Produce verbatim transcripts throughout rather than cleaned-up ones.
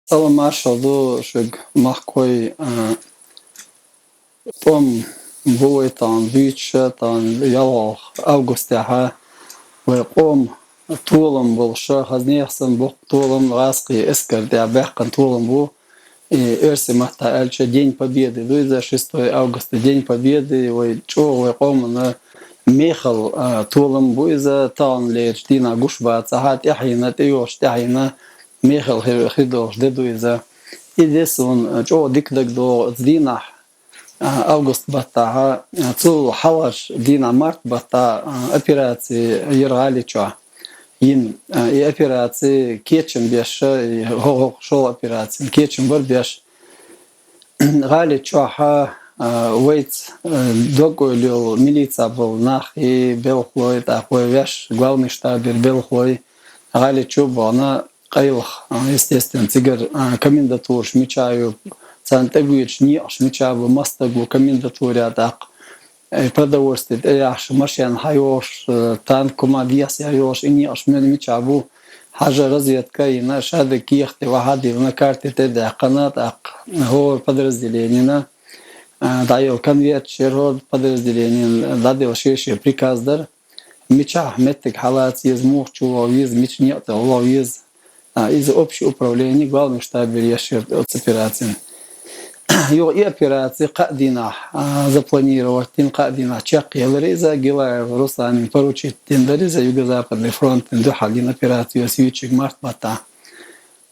Салам-маршал ду шуга, махкой, а, тӀом бу вай тахана дуьйцуш, тахана ялхолгӀа августехь вай къоман толам болуш, хаза нехан санна боккха толам, гӀазкхийн эскар тӀехь баьккхина толам бу. И оьрсийн маттахь аьлча, День Победы ду иза, шестой августа, День Победы, вай чӀогӀа вай къомана мехала, а, толам бу иза, таханлерчу дийнахь гуш бацахь, тӀаьхьенна, тӀейогӀуш тӀаьхьенна, мехала хир, хир долуш де ду иза. И де суна чӀогӀа дика дагадогӀу, оцу дийнахь, а, август баттахь, а, цул хьалхарчу дийнахь, март баттахь, а, операци яра ГӀали чохь йина. А, и операци кечам беш, и хӀо-, хӀокху шолгӀа операци кечам бара беш. ГӀали чохь, а, вайца, а, дог-ойла йолу милица болу нах и белхалой, тӀаккха вай ваьш главный штабера белхалой ГӀали чу а бахана, къайлаха, а, естественно, цигара, а, комендатураш мичахь ю, царна тӀегоьдуш некъаш мичахь бу, маса стаг ву комендатуре, тӀаккха, э, продовольствие тӀеяхьаш, машен хьайогӀуш, э, танк хӀума дехьа йогӀуш, и некъаш мел мичахь бу, хьажа разведка а йина, шадерг кехат тӀе вахьа а диллина, карте тӀе а даьккхина, тӀаккха хӀора подразделенина, а, дӀайолу конверташ яра, хӀора подразделенина дӀаделла шен-шен приказ дара. Мичахь меттиг хьалаца еза, муха чу вогӀу еза, мича некъа тӀе вогӀу еза. А, иза общее управление главный штабера еш яра оцу операцина. Юха и операци кхаа дийнахь, а, запланировать дина, кхаа дийнахь чекхъелира иза, Гилаев Русланна поручить дина дара иза, Юго-Западный фронтан дуьхьал йина операци, оьрсийн чуьйга март баттахь.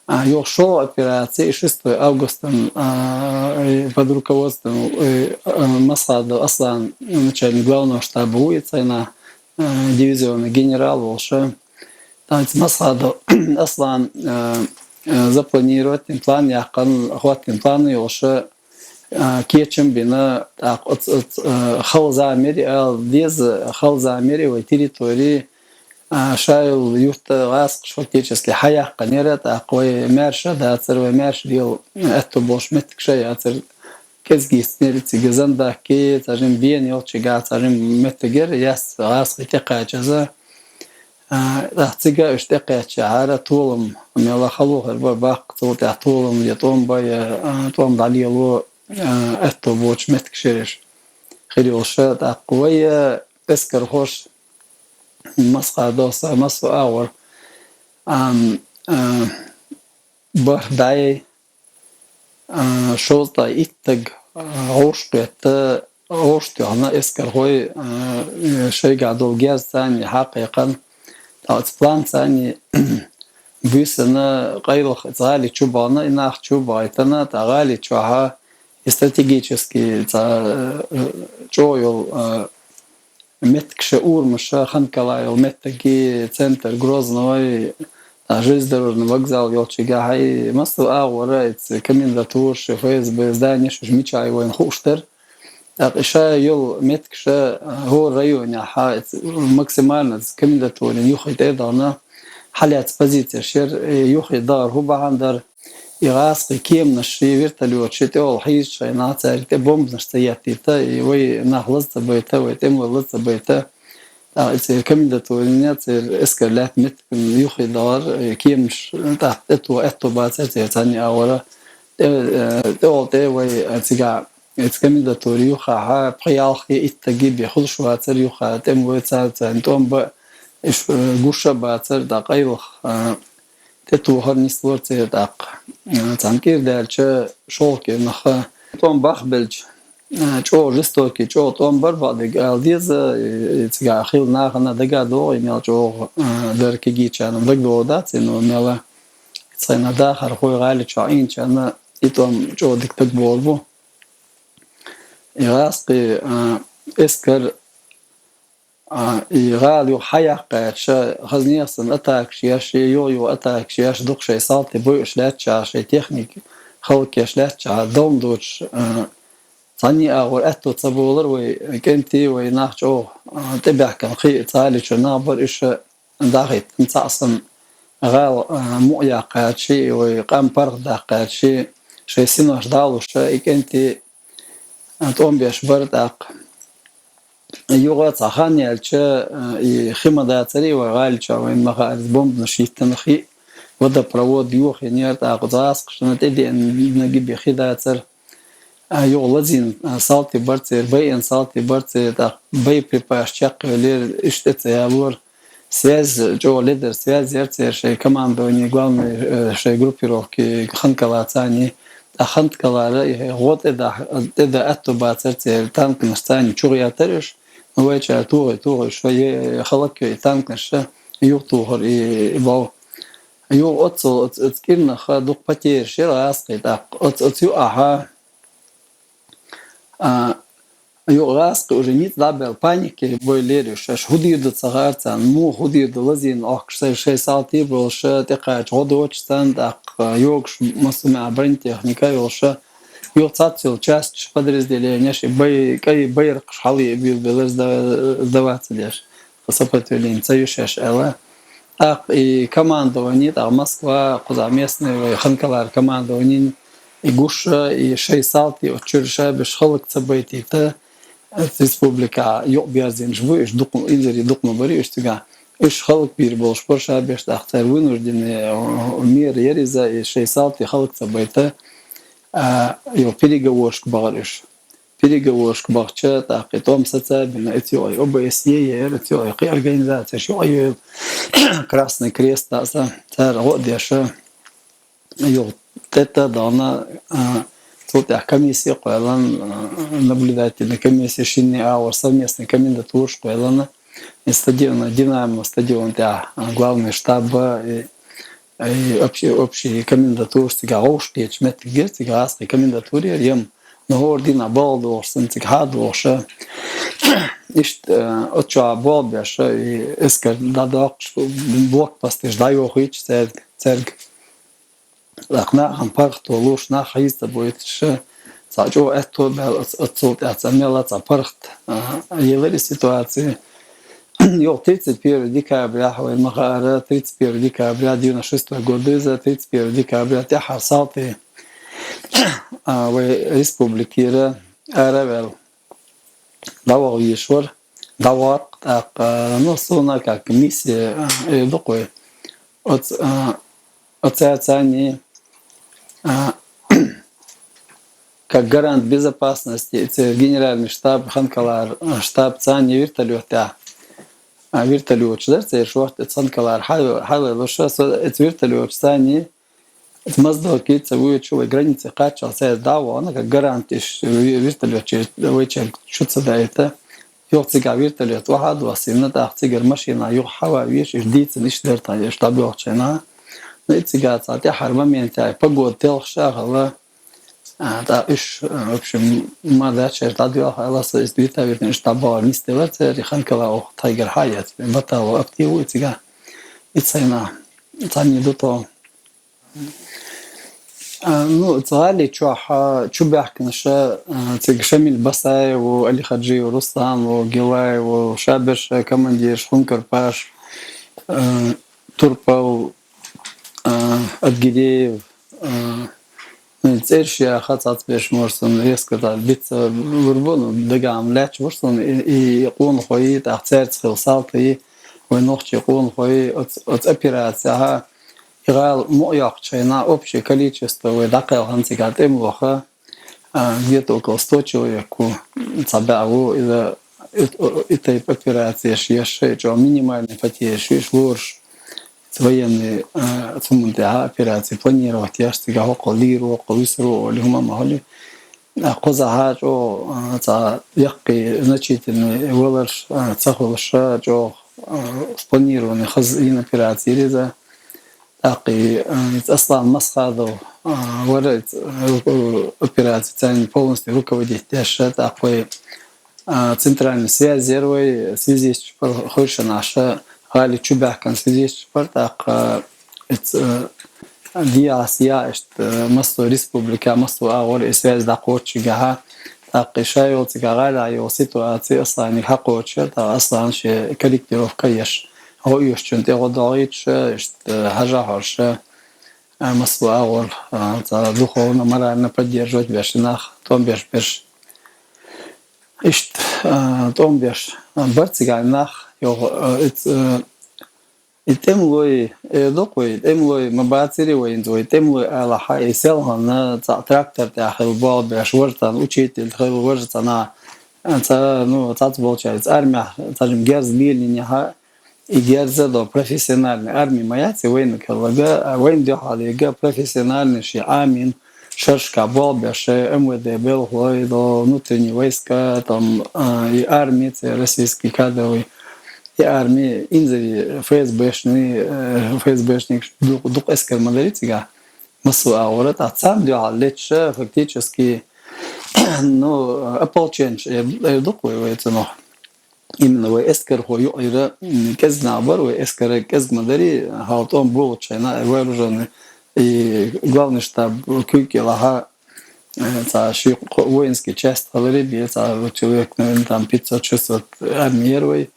А, юха шолгӀа операци, и шестой августан, а, и под руководством, э, а, Масхадов Аслан, начальник главного штаба ву и цхьана, а, дивизиона генерал волуш. Танца Масхадов Аслан, а, а, запланировать дина, план яьккхина, хӀоттийна план йолуш, а, кечам бина, тӀаккха оц-, оц-, а, хала замери ала деза, хала замери вай территории, а, ша йолу юрт, гӀазкхаша фактически хьаяккхинера, тӀаккха вай маьрша дацара, вай маьрша лела аьтто болуш меттигаш а яцара, кӀезиг йистинера цига Зандахки, цхьа жимма бена йолчигахь, цхьа жимма меттигера, яц гӀазкхий тӀекхаьчаза. А, тӀаккха цига уьш тӀекхаьччахьара, толам мелла хало хир бара, баккха цул тӀаьхьа толам я тӀом бан, я, а, тӀом дӀалело, а, аьтто боцуш меттигаш ераш хир йолуша, тӀаккха вай, а, эскархоша Масхадов, са массо а агӀор, ам, а, бархӀ дай, а, шовзткъе итт стаг, а, гӀовш кхетта, гӀовш тоьхна эскархой, а, шайгахь долу герз царна хьакхайкхина. Ткъа оцу план царна буьйсана, къайлаха оцу гӀали чу бахана, и нах чу бахийтина, ткъа гӀали чохь и стратегически цхьа, а, чӀогӀа йолу, а, меттигаш, урамаш, Ханкала йолу меттиги, центр Грозного, а, железнодорожный вокзал йолчигахь, и массо а агӀора, оцу комендатураш, ФСБ зданеш уьш мичахь ю вайна хууш дара. ТӀаккха и ша йолу меттигаш, а, хӀора районехь, а, оцу максимально оцу комендатурина юххе тӀе а дахана, хьалаьцна позицеш яра, и юххе дахар хӀун бахьана дара? И гӀазкхий кеманаш, и вертолеташ, и тӀехула хьийзачу хенахь цаьрга тӀе бомбанаш ца еттийта, и вай нах лаза ца байта, вай тӀемалой лаза ца байта. ТӀаккха и церан комендатурина, церан эскар лаьтта меттиг юххе дахара, и кеманаш тӀаккха тӀе то, аьтто бацара церан цхьанне агӀора. ТӀе, э, тӀехула тӀе вай, э, цигахь, и цу комендатура юххехь, пхи-ялх и итт стаг бен хуьлуш вацара юххе, тӀемалой цара царна тӀом бан, уьш, э, гуш а бацара, тӀаккха къайлаха, э, тӀетухар нислора церан тӀаккха. Цхьана кӀира даьлча, шолгӀа кӀирнах тӀом бахбелча, чӀогӀа жестокий, чӀогӀа тӀом бара бакъдерг ала деза, и цигахь хилла нахана дага а догӀу, и мел чӀогӀа дара кегийчарна дагадогӀу дац, и ну мела цхьана дахархой гӀали чохь Ӏийначарна и тӀом чӀогӀа дика дагабогӀур бу. И гӀазкхий, а, эскар А, и гӀала юха хьаяккхаьча, хаза нехан санна атакаш еш, и юха-юха атакаш еш, дукха шайн салти бойуш лаьттачахьа, шайн техника халкъеш лаьттачахьа, долун доцуш, а, цхьанне а агӀор аьтто ца болар вай кӀентий, вай нах чӀогӀа, а, тӀебаьхкина кхин а цхьа гӀали чу нах бара, уьш а дахийтина цхьаъ санна гӀала, а, мукъа яккхаьча, и вай къам паргӀатдаккхаьча, шайн синош далуш, и кӀентий, а, тӀом беш бара тӀаккха. Юха цхьа хан яьлча, а, и хи ма дацара и вай гӀали чохь, вайн ма хаьара, бомбанаш йиттина хи, водопровод йохийнера, тӀаккха гӀазкхашна тӀедеана гибе хи дацар. А, юха лазийна, а, салтий бар церан, байина салтий бар церан, тӀаккха боеприпас чакхйоллера, иштта ца ялора. Связь чӀогӀа ледара, связь яр церан шоай командовани, главный, э, шоай группировки Ханкалаца цхьана. ТӀаккха Ханкалара, э, гӀо тӀеда, тӀеда аьттув бацар церан, танкашца цхьана чугӀертар уж. Ну, вайчара тохий, тохий, шо е халакъ йой, и танкаш юхатохар, и, и бов. Юха оццул, оц-, оц кӀирнахьа дукха потеряш яр гӀазкхий, тӀаккха оц-, оцу юкъахьа, а, юха гӀазкхий уже низ дӀабаьлла, панике бой лераш, аш хӀу дийр ду ца хаьара царна, муха хӀу дийр ду лазийна Ӏохкаш, шоай, шоай салтий болуша, тӀекхача гӀо доцуш царна, тӀаккха йогуш массо а бронетехника йолуша, юха цхьацца йолу часташ, подразделенеш, и бай-, кӀай байракхаш хьалаайбелла белара сда-, сдаваться деш. Сопротивление ца ю шаьш аьлла. ТӀаккха и командовани, тӀаккха Москва, кхузахь местный вай Ханкалара командовани, и гуш, и шоай салтий оцу чуьра ша берш халакъ ца байтийта, республика юкъаберзийнаш бу, уьш дукха, инзаре дукха ма барий уьш цигахь. Уьш халакъ бийр болуш бара ша берш, тӀаккха цара вынужденная мера яр иза, и шоай салтий халакъ ца байта, а, йо переговоршка бахара уьш. Переговоршка бахча, тӀаккха и тӀом саца а бина, эца юкъа ОБСЕ яра, эца юкъа кхин организацеш юкъа йойла, Красный Крест а ца, цара гӀо а деша, юха тӀетта а дахана, а, цул тӀаьхьа комиссия кхоьллина, а, наблюдательная комиссия шинне агӀор, совместный комендатураш кхоьллина, и стадион, Динамо стадион тӀехь, а, главный штаб, и, и общий, общий комендатураш цигахь вовшахкхеташ меттиг яра, цигахь гӀазкхий комендатура яра, ям, ну, хӀора дийнахь болх дохуш санна, цига хьа а дохуша. Иштта, а, оцу чохь болх беш, и эскар дӀадоккхуш, блокпосташ дӀайохуьйтуш цаьрга, цаьрга. ТӀаккха нахана паргӀато луш, нах хьийза ца бойтуш, цхьа чӀогӀа аьтто а баьлла, оц-, оццул тӀаьхьа цхьа мелла цхьа паргӀат, а, елира и ситуаци. Юха тридцать первого декабря, вай ма хаара, тридцать первого декабря, девяносто шестой год иза, тридцать первого декабря тӀаьххьара салтий, а, вай республикера ара а ваьлла, дӀаваха везаш вара, дӀаваккха, тӀаккха, ну, суна как миссия, а, э, дукха вай. Оц-, а, оцаьрца цхьаьна, а, как гарант безопасности, церан генеральный штаб, Ханкалара, а, штаб цхьаьна вертолётехь, а, вертолёташ дара церан шортта, оцу Ханкалара хьа-, хьалелуш, со-, оцу вертолёташ цхьаьна, оцу Моздоке ца воьдуш, вай границе кхаччалц цаьрца дӀа а вахана, как гарант, уьш ве-, вертолётчий вайчаьрга чу ца даийта. Юха цигахь вертолёт охьа а доссийна, тӀаккха цигара машина юха хьава веш, уьш дийцина иштта дара тхан, уьш дӀабоьлхучу хенахь. Ну, и цигахь цхьа тӀаьххьара моментехь, погода телхаш а хилла, а, тӀаккха уьш, а, в общем, ма даьчара дӀадоьлху аьлла, со иза вита витина, уьш дӀабахара нисделира церан, и Ханкала оха тхайгара хьа а эцна, батало актив ву и цигахь. И цхьа хенахь, цхьаьна ду тхо. А, ну, цу гӀали чохь, а, чубаьхкинарш, а, цига Шамиль Басаев ву, Алихаджиев Руслан ву, Гилаев ву, ша берш командирш, Хункар Паш, а, Турпал, а, Адгиреев, а, ну, цӀераш яха цхьацца берш ма вара суна резко дӀа бицца лур бу, ну, дагахь-м лаьтташ вара суна и, и, и къонахой, тӀаккха цаьрца хилла салтий, вай нохчий къонахой, оц-, оцу операцехь, и гӀала мукъа йоккхучу хенахь общее количество вай дӀакхелхина цигахь тӀемалоха, а, где-то около сто человек ву, цхьа бӀе ву, иза и, и тайпа операцеш еш, и чӀогӀа минимальный потеряш ю уьш лоруш. Цу военный, а, цу муьнтахь операци планировать еш, цигахь хӀокхул лийр ву, хӀокхул вуьсур ву, или хӀума ма хуьлу. А, кхузахь чӀогӀа, а, цхьа яккхий, значительный валарш, а, ца хуьлуш, чӀогӀа, а, спланированный хаза йина операци яра иза. ТӀаккха и, а, иза Аслан Масхадов, а, вара иза, а, операци царна полностью руководить деш, тӀаккха вай, а, центральный связь яра вай, связисташ пар хойшина аша, гӀали чубаьхкина связисташ пар, тӀаккха иза, а, диас я иштта, а, массо республика, массо агӀор и связь дӀакхоччигахьа, тӀаккха и ша йолу цигахь гӀалахь йолу ситуаци Асланиг хьакхочуш, тӀаккха Аслан шен корректировка еш, гӀо оьшучунна тӀе гӀо догӀуьйтуш, иштта, а, хьажа хьожуш, а, массо агӀор, а, цхьа духовно, морально поддерживать беш нах, тӀом беш берш. Иштта, а, тӀом беш, а, бара цигахь нах, йогӀу, а, иц-, а, И тӀемалой, э, дукха вай, тӀемалой ма бацари вайна, вай тӀемалой алахьа, и селхана цхьа трактор тӀехь хилла болх беш, важа цхьана учитель хилла, важа цхьана, а, цхьа, ну, цхьацца болчаьрца армехь, цхьа жим герз лелийнехьа, и герз а до профессиональный арми ма яц, и вайна хилларг, а вайна дуьхьал ерг профессиональный шен Ӏамийна, шерашка болх беш, МВД белхалой, до внутренние войска, там, а, и арми, цӀе российский кадровый, и арми, инзаре ФСБшный, э, ФСБшникаш дукха, дукха эскар ма дарий цигахь, массо а агӀора, тӀаккха царна дуьхьал леташ, фактически, ну, ополченцы, э, э, дукха вай, вай цунах. Именно вай эскархой юкъара, м, кӀезиг нах бара, вай эскара кӀезиг ма дарий, хьал тӀом богӀучу хенахь, вооружённый, и главный штаб куьйга лахьа, э, цхьа ши кхо воинский часть хиларе бен, цхьа человек, наверное, там пятьсот-шестьсот арми яра вай.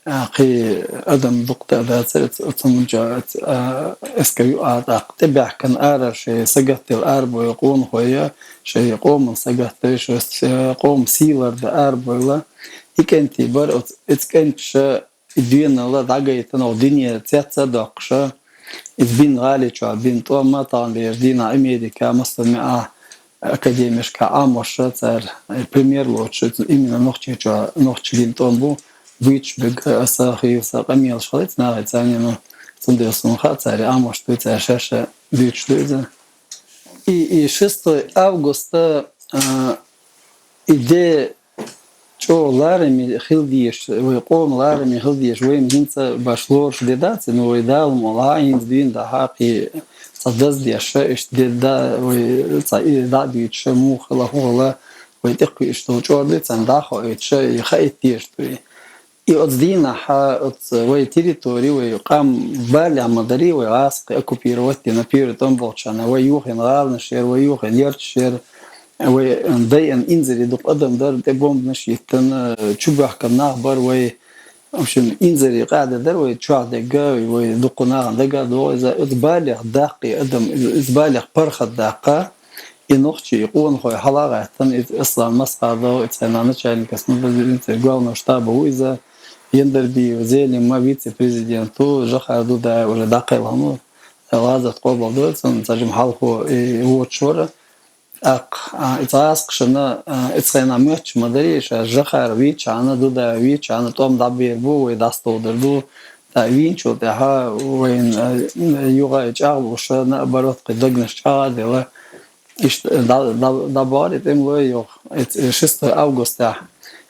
А, кхин адам дукха а дацара, ц-, цунна чу, ц-, а, эскар юкъа тӀаккха тӀебаьхкина ара шайн сагатделла арабойла къонахой, шайн къоман сагатделла, шайн с-, э, къоман сий лардан арабойла. И кӀентий бара, оц-, эц кӀенташа и доьналла дӀагайтина, оха дуьне цец а доккхуша, иза бина гӀали чохь бина тӀом а, тахана дезачу дийнахь Америка, массо а меа академешка Ӏамоша цара, э, пример лоцуш, именно Нохчийчохь, нохчий бина тӀом бу, буьйцуш берг, аса хийла сан къамелаш хилийта нахе царна, ну, цундела суна хаьа, цара Ӏамош ду, цара шаьш а буьйцуш ду иза. И, и шестой августа, а, и де чӀогӀа лараме хила дезаш, вай къоман лараме хила дезаш, вайна хӀинца баш лоруш де дац, ну, вай Дала мукъ лахь, хӀинца дуьйна дӀахьа кхин цхьа даздеш, иштта де да, вай цхьа и дӀа а дуьйцуш, муха хила, хӀун хила, вай тӀекхуьуш долу чӀор ду, царна дӀа а хоуьйтуш, и хаийта дезаш ду и. И оцу дийнахьа, оцу вай территори, вай къам балехь ма дарий, вай гӀазкхий оккупировать дина, первый тӀом болчарна, вай юххийна гӀаланаш яра, вай юххийна ярташ яра, вай дайъина инзаре дукха адам дара, тӀе бомбанаш йиттина, чубоьхкина нах бара вай. В общем, инзаре къаьда дара вай чохь дерг, вай дукха нахана дага а догӀу иза, иза балех даккха и адам, иза балех паргӀат даккха, и нохчий, и къонахой хьала а гӀаьттина, иза Аслан Масхадов, и цхьана начальник, ну, главного штаба ву иза, Яндарбиев Зелимха, вице-президент ву, Жохара Дудаев уже дӀакхелхина ву, гӀазот къобалдора цунна, цхьа жима хьалхо и воцуш вара. ТӀаккха, а, и цхьа гӀазкхашна, а, и цхьана моьттуш ма дарий, ша Жохара вийчхьана, Дудаев вийчхьана, тӀом дӀабер бу, вай дӀасадовлар ду. ТӀаккха вийначул тӀаьхьа вайна, а, юха и чӀагӀлуш, наоборот, кхин дагнаш чӀагӀа а делла, иштта дӀа-, дӀа-, дӀабахара и тӀемалой юха, и ц-, шестой августехь.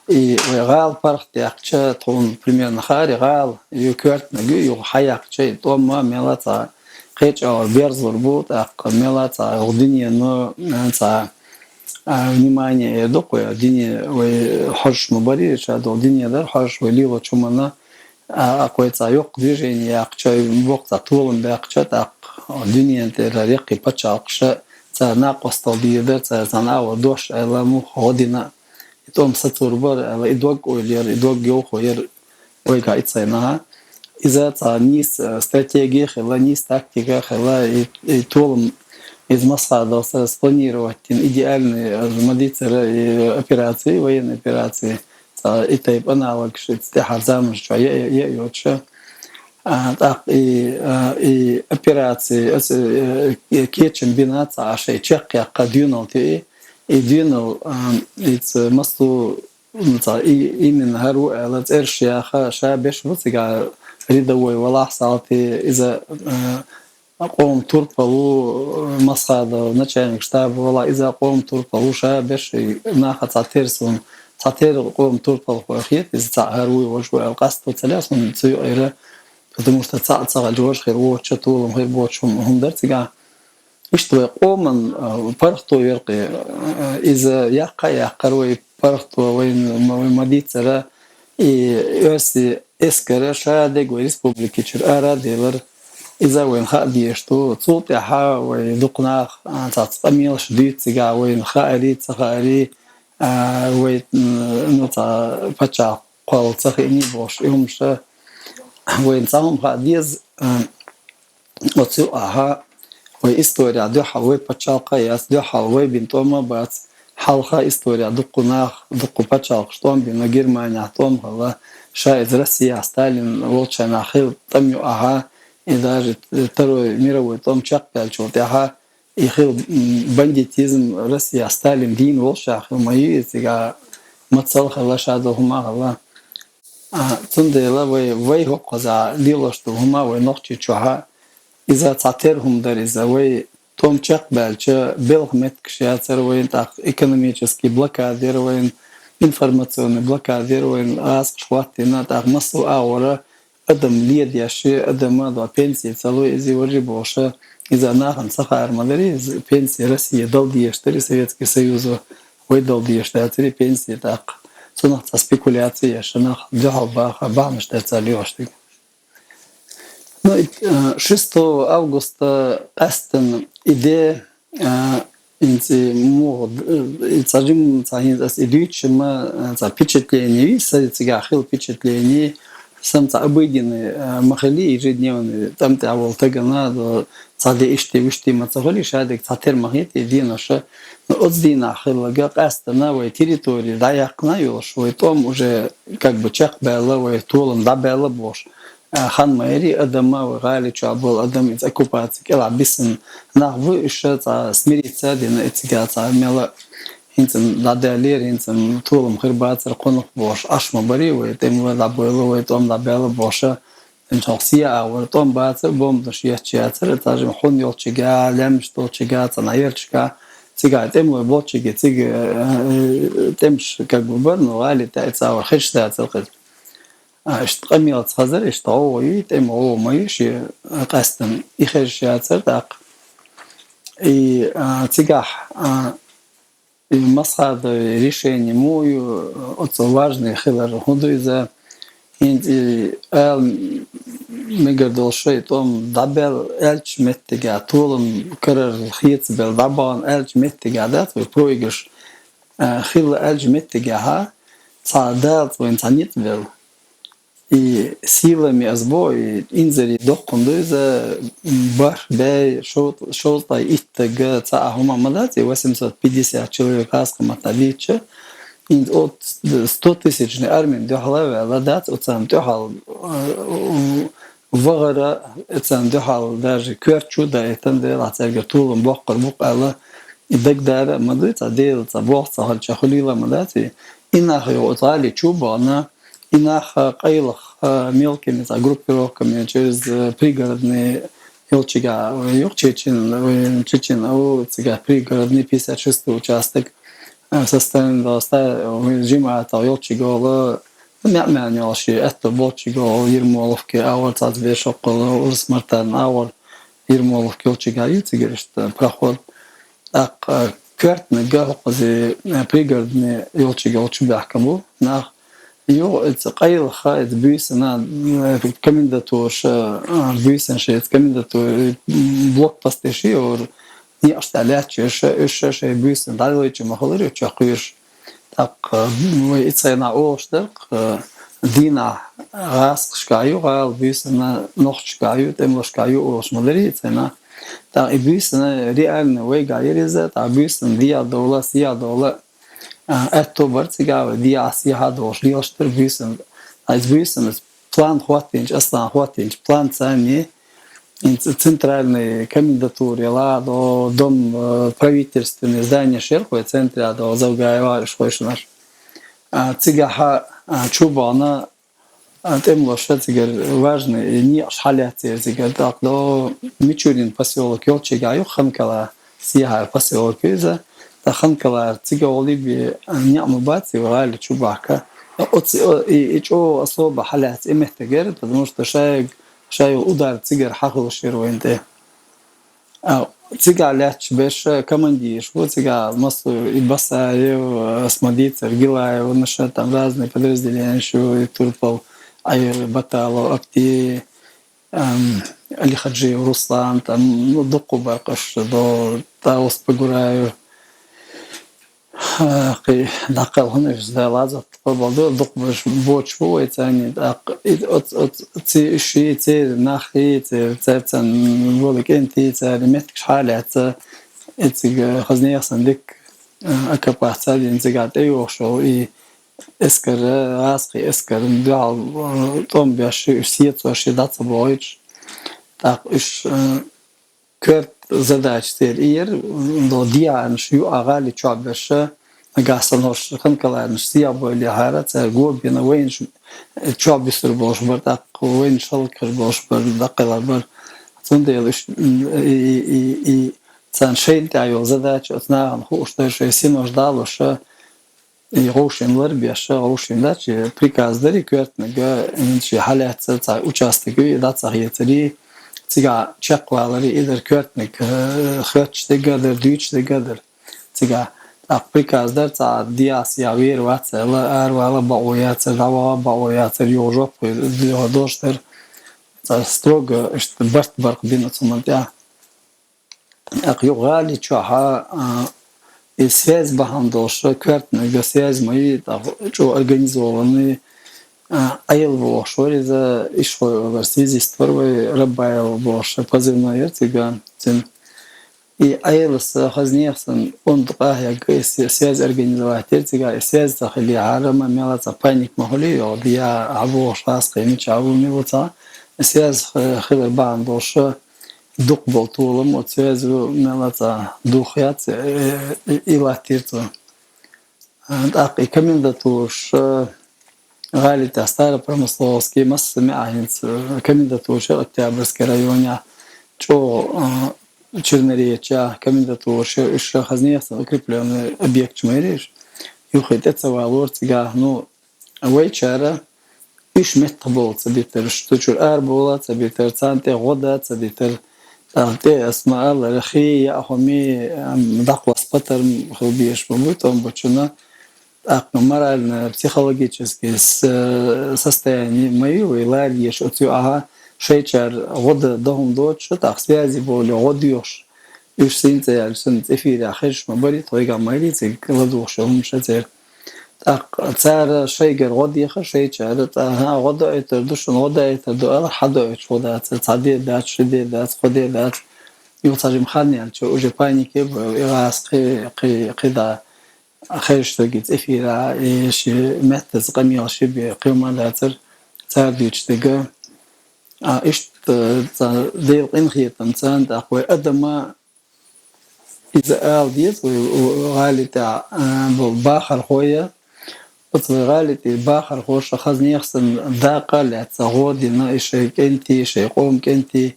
И вай гӀала паргӀатдаьккхича, тхуна примерно хаьара гӀала, ю коьртаниг ю, юха хьаяьккхича, и тӀом а мела цхьа кхечӀагӀа берзалур бу, тӀаккха мела цхьа гӀо дуьнено, а, цхьа, а, внимание эр ду кху, дуьне вай хьожуш ма барий, ша долу дуьне дара хьожуш, вай лелочу хӀуманна, а, кху цхьа йоккха движение яьккхича, боккха цхьа толам баьккхича, тӀаккха дуьнен тӀера яккхий пачхьалкхаша, цара накъосталла дийр дара, цара цхьана агӀор дош аьлла, муха гӀо дина, и тӀом сацор бара аьлла, и дог ойла яра, и дог йовхо яра, вайгахь и цхьана. Иза цхьа нийса, э, стратегия хилла, нийса тактика хилла, и, и толам, иза Масхадовс спланировать дина, идеальный, э, ма дийццара, и операции, военные операции, цхьа и тайпа аналогаш, и тӀаьхьара заманаш чохь е-, е-, е-, йоцуша. А, тӀаккха и, а, и операции, ас, э, э, кечам бина цхьа шайн чекхъяккха доьналла тӀе, и доьналла, а, иза массо Ну, цхьа и, именно хӀара ву аьлла, цӀераш яха, ша беш ву цигахь рядовой валахь салти, иза, э, къоман турпал ву, э, Масхадов, начальник штаба валахь, иза къоман турпал ву, ша беш и наха цхьа тера суна, цхьа тера къоман турпалхой хета, иза цхьаъ хӀара вуй, важа ву аьлла, къасто ца лаьа суна цу юкъера, потому что цхьаъ ца хилча важа хир воцуча, толам хир боцуш хӀума, хӀума дара цигахь. Иштта вай къоман, а, паргӀато веркъе, а, иза яккха а яккхара вай паргӀато, вай, вай ма дийццара, и оьрси эскара ша дерг вай республикичуьра ара а делара. Иза вайна хаа дезаш ду. Цул тӀаьхьа вай дукха нах, а, цхьацца къамелаш дуьйцу цигахь, вайна хаарий, ца хаарий, а, вай, м, ну, цхьа пачхьалкх кхолла ца хиъний бохуш, и хӀумаш вайна цхьа хӀума хаа деза, а, Оцу юкъахь вай история дуьхьал вай пачхьалкх а яц, дуьхьал вай бина тӀом а бац. Хьалха история дуккха нах, дуккха пачхьалкхаш тӀом бина, Германехь тӀом хилла, Ша из Россия Сталин волча нахил там ю аха, и даже Второй мировой том чакпяльчул тяха, и хил бандитизм Россия Сталин дин волша хил маю, и цига мацал хала шадо хума хала. А, цундела вай, вай хоп хаза лилошту хума вай нохчи чуха, иза цатер хумдар иза вай том чакпяльча белх меткшяцар вайн, так экономический блокадер вайн, информационный блокадер вайн, аз хваттина, так массу аура, адам лед яши, адама да пенсии цалу изи варжи боша, иза нахан сахар мадари, из пенсии России дал диештари Советский Союзу, вай дал диештацари пенсии так. Цунах ца спекуляция яшанах, джахал баха, бахмаш да ца лиоштиг. Ну, и, э, шестого августа Астон иде, э, инци мугъ, э, и цажим цахин ас идуч ма, э, ца впечатление, и са цига хил впечатление, сам ца обыденный, э, махали ежедневный, там ты авол тагана, до цаде ишти, вишти ма цахали шадик, цатер махит, и дин аша. Ну, от дина хилага Астона вай территории, да якна юлш, вай том уже как бы чак бела, вай толан да бела бош. Хан майри адама, гали чуа бол адам из оккупации кела бисин. Нах вы иша ца смириться дина эцига ца мела хинцин дадалер, хинцин тулум хырбацар конух бош. Ашма бари вай тем вы дабойла вай том дабела боша. Тем чох сия авар том бацар бом даш ячи яцар, ца жим хун йолчига, лямш толчига, ца наерчига. Цига тем вай болчиги, циги, э, темш как бы бар, но гали та ца авар хеш да цалхыз. Ишт къамият хазар, ишт гъо ю, тем гъо маюши къастан ихеш яцар так. И, а, цигах, а, и масхада решение мою, оцо важный хилар худуиза, хинт и ал мегар долшай том дабел элч меттига, толам карар хиец бел дабан элч меттига да, твой проигрыш, а, хил элч меттига ха, ца дал, твой ца нит бел. И силами азбо, и инзари дохкундуйза бар бай шоутай иттага ца ахума мадаци, восемьсот пятьдесят человек аскамата лича. Ин от сто тысячный армин дохла вела дац, оцан дохал, э, вагара, оцан дохал даже кверчу да этан де ла церга тулун боккар букала. И дагдара мадуй ца дел ца бох ца халча хулила мадаци. Инах ё отали чубана, инах, э, къайлах, э, мелкими ца группировками через, э, пригородные ёлчига, э, юг Чечин, э, Чечин, о, цига пригородный пятьдесят шестой участок, э, со стороны Доста, э, Жимаата ёлчига ола, мя-мя нёлши, это болчига ола, Ермоловки, авар ца Бешокола, Урус Мартан, авар Ермоловки ёлчига, и цига, что проход. Так, э, квертны га хокъази, э, пригородный ёлчига, ёлчу бяхкаму, нах, Ё, эц къайлаха, эц буйсана, э, комендатурша, а, буйсанша, эц комендатур, э, блокпостеши, ор, не аш талячеша, эша, ша, буйсан, далойча махалыр, чакуйш. Так, э, ну, эцена олшдак, э, дина, гас, шкаю, гал, буйсана, нохчкаю, темлошкаю, олш, малери, эцена. Так, и буйсана, реально, вейга, ереза, так, буйсан, дия, дола, сия, дола, А, это бар цигава, диас яха дош, лиоштер буйсан. Айз буйсан, план хватинч, аслан хватинч, план цани, ин ц-, центральный комендатура, ла, до, дом, э, правительственный здание шерхой, центра, до, Завгаева, шхойшнаш. А, цигаха, а, чубана, А, тем лошадь цигар важный, и не аш халяцер цигар, так, до Мичурин посёлок ёлчига ю Ханкала, сияхар посёлок юза, та Ханкала цига оли би, а, не аму баци, вали чубака. Оци, о, и, и чо особо халяц, и мехтегер, потому что шай, шай удар цигар хахло ширвоинте. А, цига лячбеш командирш, вот цига массу и Басаев, э, Смодицер, Гилаев, наша там разные подразделения, ещё и Турпал, Айр, Баталов, Апти, эм, Али Хаджиев, Руслан, там, ну, дукку баркаш, до Таус Погураев. Хи, дакъал хунаш да лазат къобалду, дукъ бош, боч бу, эцани, дакъ, и, от, от, ци, ши, ци, нахи, ци, церцан, волик энти, ци, али метк шхаля, ци, эциг, хазнех сандик, акапаца, дин, ци, гат, эй, охшо, и, эскар, гӀазкхий эскар, дуьхьал, э, тӀом беш, уьш сецош, дӀа ца бохуьйтуш. ТӀаккха уьш, э, коьрта задача церан и яра, до дехьарнаш юкъа гӀали чохь беш, нагахь санна хӀорш ханкаларнаш сехьа бойла яхьара, цара го бина, вайнаш чохь бисур болуш бара, тӀаккха вайнаш хӀаллакьхир болуш бара, дӀакхелхьар бара. Цундела уьш, м, и, и, и, и, царна шайна тӀехь йолу задача оцу нахана хууш дара, шайн синош далош, и гӀовшина лар беш, гӀовшина дац, и приказ дарий коьртаниг, и шен хьалаьцна цхьа участок ю, и дӀа ца хецарий, цигахь чекхваларий, и дара коьртаниг, э, хоьттуш дерг а дара, дуьйцуш дерг а дара. Цигахь тӀаккха приказ дара, цхьа дехьа-сехьа вер вац аьлла, аравала бакъо яцара, дӀаваха бакъо яцара, юха жоп хуьлу, юха дош дара. Цхьа строго, иштта барт-баркх бина цу хӀуманна тӀехь. ТӀаккха юха гӀали чохь, а, и связь бахьана долуш, коьртаниг связь ма ю, тӀаккха чӀогӀа организованный, а, Ӏела бохуш вара иза, ишхой олар, связист вара вай, Рабаев бохуш, позывной яра цигахь, цуьнан. И Ӏелас, хазнех санна, онда къахьегна, и св-, связь организовать яра цигахь, и связь ца хилийхьара, ма мела цхьа паник ма хуьлий, йогӀу, я, а бохуш, гӀазкхий мича ву, мила ца, и связь х-, хилар бахьана долуш, дукха болу толам, оцу связь мела цхьа дух яц, э, э, и латтийра цо. А, тӀаккха и комендатураш, э, гӀали тӀехь Старопромысловский, массо а меӀа хӀинца, э, комендатураш Октябрьский районехь, чӀогӀа, э, Черноречья комендатураш, уьш хазнех санна укреплённый объекташ ма ярий уьш. Юххе тӀе ца валора цигахь, ну, вайчара уьш меттахбовла ца битара, шу чуьра арабовла ца битара, царна тӀе гӀо да ца дитара. ТӀаккха тӀе ас ма-аллара, хи яа хӀума, ам, дӀакхосса патарм хила безаш ма бу тӀом бучунна. ТӀаккха морально-психологический с-, состояние ма ю вай лара еш оцу юкъахь, шайчара гӀо дан дан хӀума доцуш, тӀаккха связи бовлий гӀо доьхуш. Уьш сийна ца яьлча, цуьнан цӀе эфирехь хезаш ма барий, тхойгахь ма ярий цига ладугӀуш йолу хӀума ша церан. ТӀаккха цара шайгара гӀо деха, шайчара, тӀаккха, хӀан, гӀо доуьйтур ду шуна, гӀо доуьйтур ду, ала, хьан доуьйтуш гӀо дацара, цхьа де дац, ши де дац, кхо де дац. Юха цхьа жима хан яьлча, уже панике а бу, и гӀазкхий, кхин, кхин да, хезаш дерг иза эфирехь, и ши меттаза къамелаш бен, кхин хӀума дацара, цара дуьйцуш дерг. А, иштта, цхьа Делан къинхетамца, тӀаккха вай адама иза ала деза вай, у, гӀали тӀехь, а, болу бахархой, оцу вай гӀали тӀе бахархоша хазнех санна дакъа а лаьцна гӀо дина, и шайн кӀентий, шайн къоман кӀентий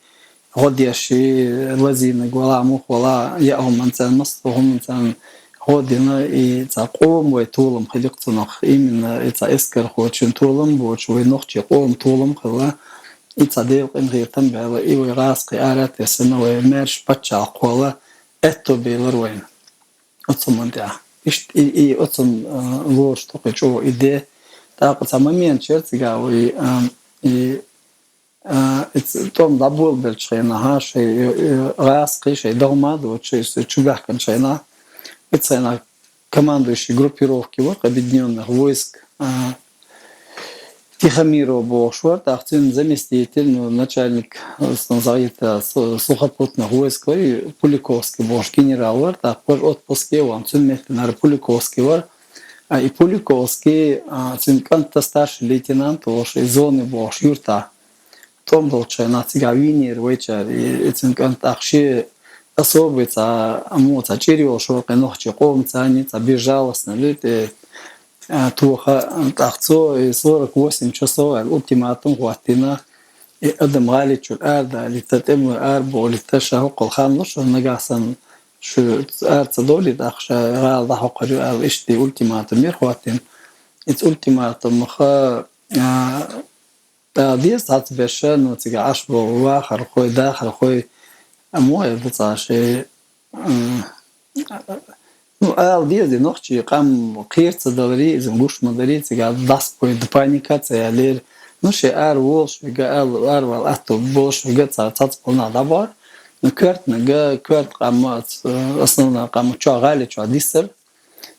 гӀо деш, и лазийнарг валахь, мух валахь, яа хӀуманца, массо а хӀуманца гӀо дина, и цхьа къоман вай толам хили-кх цунах, именно и цхьа эскархочун толам а боцуш, вай нохчийн къоман толам а хилла, и цхьа Делан къинхетам а баьлла, и вай гӀазкхий ара а тесна, вай маьрша паччахьалкхолла аьтто белира вайна оцу хӀуманна тӀехь. Иштта и, и оцунна, а, лоруш ду кхин чӀогӀа и де. ТӀаккха цхьа момент яра цигахь вай, а, и, а, и ц-, тӀом дӀаболабеллачу хенахь, шайн, э, э, гӀазкхий шайн догӀма а доцуш, шайн чу баьхкинчу хенахь, и цхьана командующий группировки вара объединённых войск, а, Тихомиров бохуш вара, тӀаккха цуьнан заместитель, ну, начальник, э, с-, загита, с-, сухопутных войск вара, и Пуликовский бохуш генерал вара, тӀаккха вара отпуске а ван, цуьнан меттанара Пуликовский вара. А и Пуликовский, а, цуьнан кӀанта старший лейтенант волуш, и Зоны бохуш юьртахь тӀом долчу хенахь цигахь вийнера вайчара, и, и цуьнан кӀант, тӀаккха шен особый цхьа, а, мо цхьа чӀир йолуш вара кхин нохчийн къоман, царний цхьа безжалостный луьйту, э, а, тоха, тӀаккха цо и сорок восемь часов аьлла ультиматум хӀоттийна, и адам гӀали чуьра арадалийта, тӀемалой арабовлийта, ша хӀокхул хан луш, нагахь санна шу ара ца довлий, тӀаккха ша гӀала дӀахьокхур ю аьлла, иштта ультиматум яра хӀоттийна. Иза ультиматумах, а, ала деза цхьацца беша, ну, цигахь Ӏаш болу вахархой, дахархой, а, мо эр ду цхьа шайн, м, ну, ала деза, и нохчийн къам кхера ца даларий, иза гуш ма дарий, цигахь дӀасакхой да паника а ца ялера. Ну, шайн ара волуш верг а, ала, аравала аьтто болуш верг а цхьа цхьацца пхьунах дӀабахара. Ну, коьртаниг, коьрта къам, основной къам чохь, гӀали чохь дисара.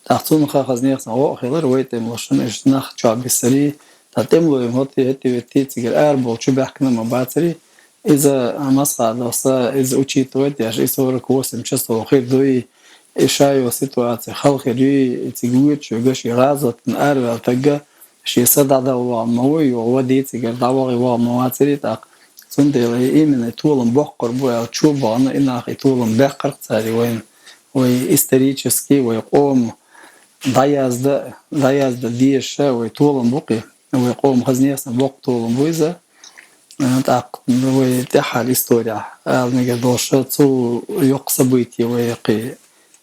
ТӀаккха цунах хазнех санна гӀо а хилар, вай тӀемалошна, уьш нах чохь бисарий, тӀаккха тӀемалой хӀоттий, хӀетте-ветте цигара арабовла чу баьхкина ма бацарий, иза масхадоса, иза учитывать деш, и сорок восемь часов хир дуй, и шайо ситуаци хала хир ю, и цига вуьйцу гаши гӀазотан араваьлла тагга, ши са дӀадала вагӀа ма ву, юха ва дийцигар дӀавагӀи вагӀа ма вацари тӀаккха. Цундела и именно и толам боккхур бу аьлла чу бахана, и нах и толам баьккхарх цари вайна, вай исторически, вай къома дӀаязда, дӀаязда дезаш, вай толам бу кхи, вай къома хазнесан боккха толам бу иза. Э, тӀаккха вай тӀехьара история, ала мегар долуш, цу йоккха событие вай кхи,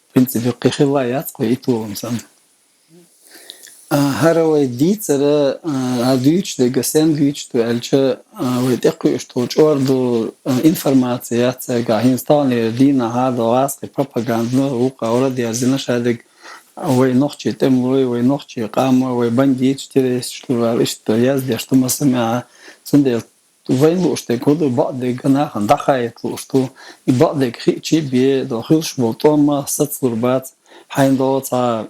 в принципе, кхи хилла яц кхи и толам санна. А, хӀара вай дийцара, а, а дуьйцуш дерг сен дуьйцуш ду аьлча, а, вай тӀекхуьуш долу чӀор ду, а, информация яц цаьрга. ХӀинца таханлера дийнахьа а до гӀазкхи пропаганда, вукхара дерзина шадерг, вай нохчий тӀемалой, вай нохчий къам, вай бандиташ, террористаш ду аьлла, иштта яздеш ду масамехьа. Цундела вайн лууш дерг хӀун ду, бакъдерг нахана дӀахаийта лууш ду. И бакъдерг хиъча бен, до хуьлуш болу тӀом а сацалур бац, хьайна долу цхьа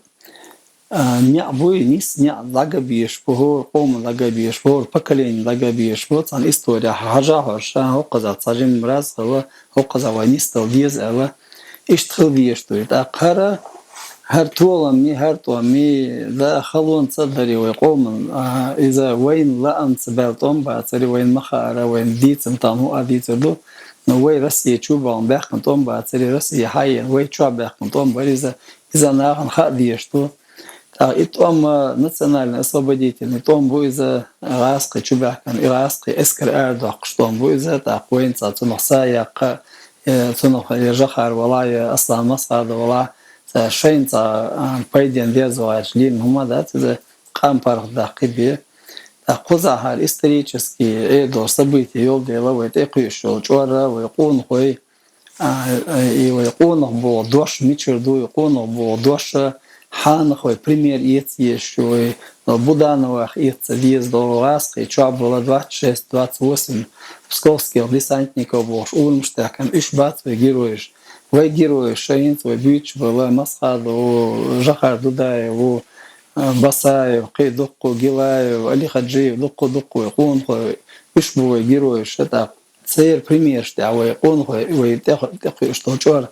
а, неӀ буй, нис неӀ дӀагабеш бу, хӀора къоман дӀагабеш бу, хӀора поколени дӀагабеш бу, цхьана история хьажа хьожуш, ша хӀокхуза цхьа жимма раз хила, хӀокхуза вай нисдала деза аьлла, иштта хила дезаш ду. ТӀаккха хӀара, хӀара толамми, хӀара тӀомми, да, халонца а дари вай къоман, а, иза вайна лаамца баьлла тӀом бацари, вайна ма хаара, вайна дийцам тахана хӀун а дийцар ду, но вай Россия чу бахана баьккхина тӀом бацари, Россия хьаена вай чохь баьккхина тӀом бара иза, иза нахана хаа дезаш ду. ТӀаккха и тӀом, а, национально-освободительный тӀом бу иза, гӀазкхи чу баьхкина, и гӀазкхи эскар арадоккхуш тӀом бу иза, тӀаккха вайна цхьа цунах са яккха, э, цунах я Жохар вала, я Аслан Масхадов вала, цхьа шайна цхьа, а, пайден деза ваьлча лийна хӀума дац иза, къам паргӀатдаккхий бен. ТӀаккха кхузахьара исторически, э, долу событие йолу дела вай тӀекхуьуш йолу чӀор а, вай къонахой, а, и вай къонах боху дош мичара ду, и къонах боху дош а, хьанах вай пример эца езаш ю вай, но Будановах эца деза долу гӀазкхи чохь бала двадцать шесть, двадцать восемь псковских десантников бохуш урамаш тӀехкана, уьш бац вай героеш. Вай героеш ша хӀинца вай буьйцуш бала Масхадов ву, Жохар Дудаев ву, а, Басаев, кхин дуккху, Гилаев, Алихаджиев, дуккху-дуккху вай къонахой, уьш бу вай героеш ша тӀаккха. Церан примераш тӀехь вай къонахой, вай тӀе-, тӀекхуьуш долу чӀор,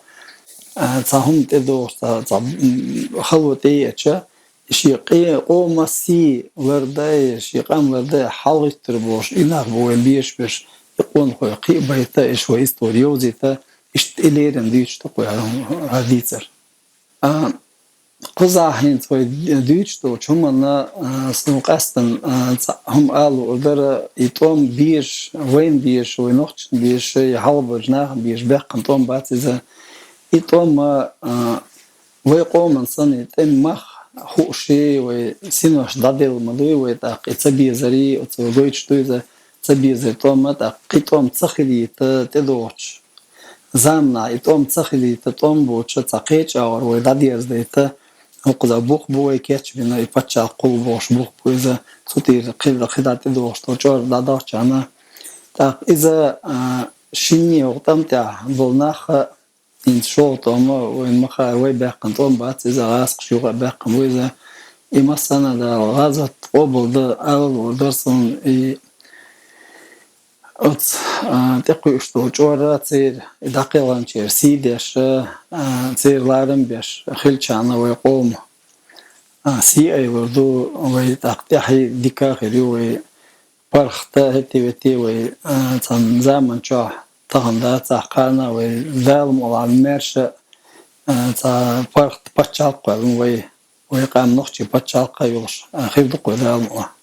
а, цхьа хӀума тӀедогӀуш, цхьа, цхьа, м, хало тӀееача, шен къе-, къоман сий лардай, шен къам лардай хьалагӀиттар болуш, и нах бу вайн бешаш берш, и къонахой кхиа байта, иш вай истори йовзийта, иштта и леррина дуьйцуш ду кху хӀара дийцар. А, кхузахь хӀинца вай дуьйцуш долчу хӀуманна, а, суна къаьстина, а, цхьа хӀума ала луур дара, и тӀом безаш, вайна безаш, вай нохчашна безаш, и хьалхабарчу нахана безаш баьккхина тӀом бац иза. И тӀом, а, вай къоман санна, и тӀеман мах хууш, вай синош дӀаделла ма дуй, вай тӀаккха и ца безарий, оцу гойтуш ду иза, ца безарий тӀом, тӀаккха кхин тӀом ца хилийта тӀедогӀучу заманахь и тӀом ца хилийта, тӀом боцуша цхьа кхечу агӀор вай дӀадерзадайта, хӀокхуза бух бу вай кечбина, и пачхьалкх кхул бохуш бух бу иза, цу тӀера кхидӀа, кхидӀа тӀедогӀуш долу чӀор дӀадахчарна. ТӀаккха иза, а, шинне хӀокху тӀам тӀехь болу нах а, хӀинца шолгӀа тӀом а вайн ма хаара, вай баьккхина тӀом бац иза, гӀазкхаша юха а баьккхина бу иза. И массанна а Дала гӀазот къобалдан ала луур дара суна, и Оцу, а, тӀекхуьуш долу чӀор а церан и дӀакхелханчеран сий деш, а, церан ларам беш хилчахьана вай къома, а, сий айалур ду, вай тӀаккха тӀаьхье дика а хир ю, вай паргӀат а хӀетте-ветте вай, а, цхьана заман чохь тахана дацахь кхарна вай Дала мукъалахь маьрша, а, цхьа паргӀат пачхьалкх кхоьллина вай, вай къам нохчийн пачхьалкх а йолуш, а, хир ду-кх вай Дала мукъалахь.